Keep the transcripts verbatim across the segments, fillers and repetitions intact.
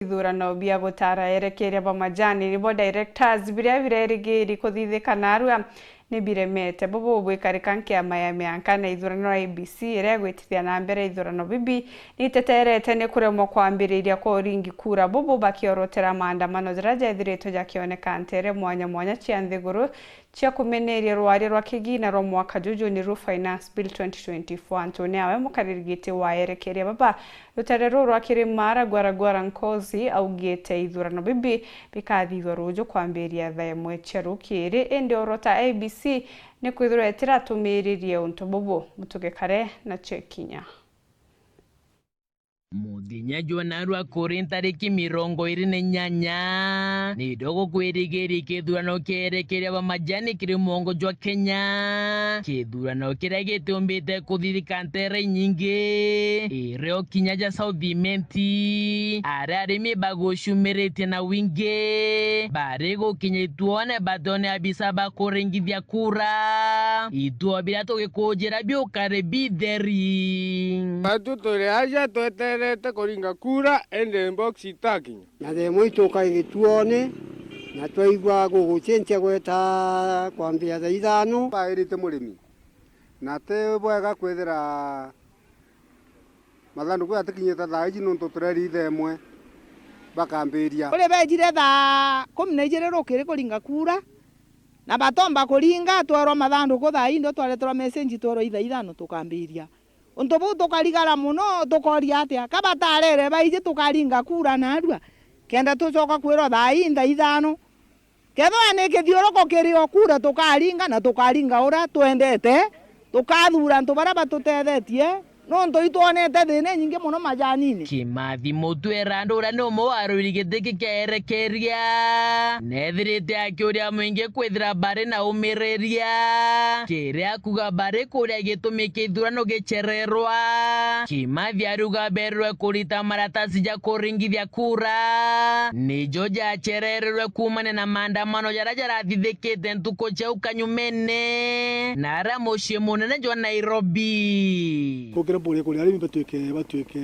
ithurano bia gutara erekeria ba majani nibo directors biria birerigiri kuthithika narua ni biremete. Bubu bwikarika nkiama ya mianka na ithurano I E B C iria igwitithia na mbere ithurano bibi niteterete ni kuremwa kwambiriria kwa uringi kura, bubu bakiorotera maandamano jaria jethiritwe jakioneka ntere mwanya mwanya cia nthiguru cia kumeneria rwaria rwa kigina rwa mwaka juju ni ru Finance Bill twenty twenty-four. Antu ni awe mukariri giti wa erekeria baba rutare ruu rwa Kirimara Gwara Gwara Nkosi augite ithurano bibi bikathithwa ruju kwambiria thaa imwe cia rukiri, indi orota I E B C ni kwithirwa itiratumiiririe untu bubu. Mutuge kare na chekinya. Muthenya jwa narua kuri ntariki mirongo iri na inyanya, ni ndogo kwirigiria kithurano kierekeria ba majani kiri mwongo jwa Kenya. Kithurano kiria gitumbite kuthithika ntere inyingi, irio kinya ja South Imenti, aria arimi bagucumiritie na wingi, bari gukinya ituone batone abisa ba kuringithia kura. Ituo biria tugikujira biukare bitheri. Batu turi aja tweterete kuringa kura, indi box itakinya. Na themo ituka igituone, na twaigua gugucenjia gweta kwambia thaa ithano. Bairite murimi, na ti bwega kwithira mathanduku jatikinyite thaa iji, nontu tureri ithaa imwe bakambiria. Kuri bejire thaa kumi na ijiri rukiri kuringa kura, na batomba kuringa, twerwa mathanduku thaa ii, ndo twareterwa message twerwa ithaa ithano tukambiria. Untu buu tukarigara mono, tukoria atia? Ka batarere baiji tukaringa kura narua, kenda tucoka kwirwa thaa ii thaa ithano? Kethirwa ni kithiuruko kiri o kura tukaringa, na tukaringa uria twendete, tukathura antu baria batutethetie, nontu itwonete thina inyingi mono majanini. Kimathi Mutwera, andu uria ni umwe wa arwiri giti kia erekeria, nethirite akiuria mwingi kwithira bari na umiriria, kiria kuga bari kuria gitumi kithurano gicererwa. Kimathi ariuga berwe kurita maratasi ja kuringithia kura, nijo jacerererwe kuumania na maandamano jaria jarathithikite ntuku cia au kanyumene, na aria mucii munene jwa Nairobi. Kukira mburia kuria arimi batuike, batuike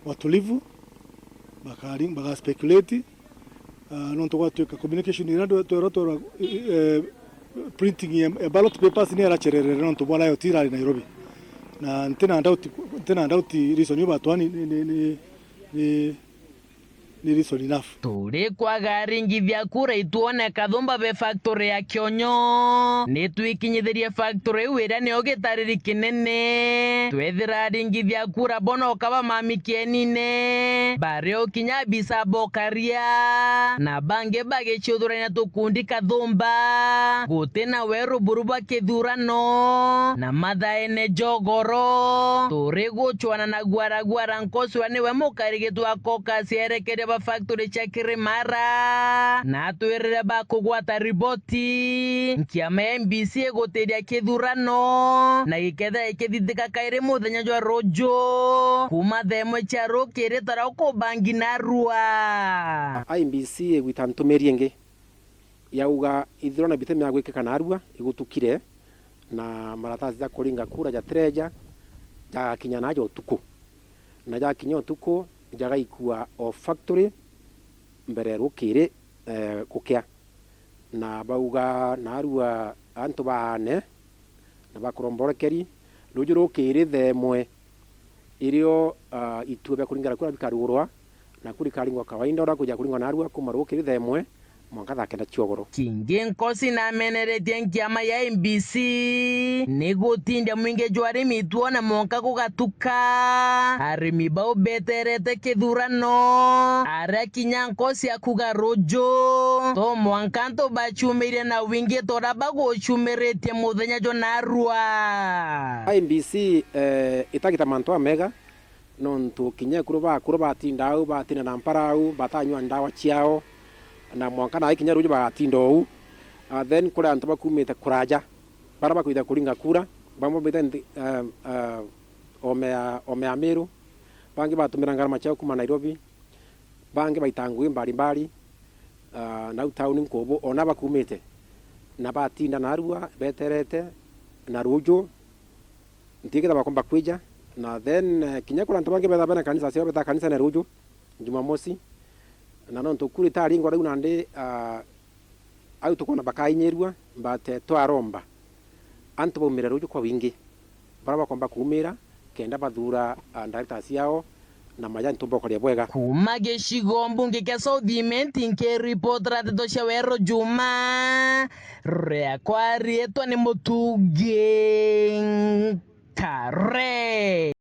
watulivu, bakari-, baga speculate, ah, nontu gwatuika communication iria ndwe-, twerwa, twerwa, eh, printing ya, ya ballot papers ni iracererere nontu bwa riot irari Nairobi. Na ntina doubt, ntina doubt reason iu batwaa ni, ni, ni, ni, ni, ni reason enough. Turi kwaga aringithia kura itwone Kathumba be factory ya Kionyo. Ni twikinyithirie factory iu iria nio gitariri kinene. Twethira aringithia kura bono ukaba mami kienine. Bari o kinya abisa bokaria. Na bangi bagiciuthurania tukundi Kathumba. Guti na weru buru bwa kithurano. Na mathaene jogoro. Turi gucwana na Gwara Gwara Nkoswa niwe mukarigitwa caucus yerekeria ba factory cia Kirimara, na atwirire bakugwata riboti, nkiama ya M B C igutiria kithurano, na gikethira ikithithika kairi muthenya jwa ruju, kuuma thaa imwe cia rukiri tara ukubangi narua. I E B C igwita ntumiri ingi yauga ithurano bitemi ya gwikika narua igutukire, na maratasi ja kuringa kura jatireja jagakinya naja utuku, na jakinya utuku jagaikua o factory mbere rukiri, eh, gukia, na bauga narua antu baane na bakuromborekeri ruju rukiri thaa imwe irio, ah, ituo bia kuringana kura bikarugurwa, na kuri karingwa kawaida uria kuja kuringwa narua kuma rukiri thaa imwe mwanka thaa kenda cia ugoro. Kingi Nkosi nameneretie nkiama ya M B C ni gutindia mwingi jwa arimi tuone mwanka gugatuka. Arimi bau beterete kithurano, aria kinya Nkosi akuga ruju, to mwanka antu bacumirie na wingi tora bagucumiritie muthenya jwa narua. I E B C, eh, itagita mantu amega, nontu kinya ekuru bakuru batinda au, batina na mpara au, batanyua ndawa ciao, na mwanka nai kinya ruju bagatinda ou. Ah, then kuri antu bakumite kuraja, bara bakwitha kuringa kura, bamwe baumite nthi, eh, eh, ome ya, ome ya Meru, bangi batumira ngarama ciao kuma Nairobi, bangi baita ngugi mbalimbali, ah, nau tauni nkubu, ona bakumite, na batinda narua beterete na ruju, ntikitha bakomba kwija, na then, eh, kinya kuri antu bangi betha bena kanisa ciao, beta kanisa na ruju, Jumamosi, na nontu kura itaringwa riu nandi, ah, au tukwona bakainyirua, but, eh, twaromba antu baumire ruju kwa wingi, baria bakomba kuumira kenda bathuura, ah, directors ciao na maja ntumba ukoria bwega. Kuuma gicigo mbunge kia South Imenti, nkiripotera ndeto cia Weru Juma, riakwa riitwa ni Mutungi Nkare.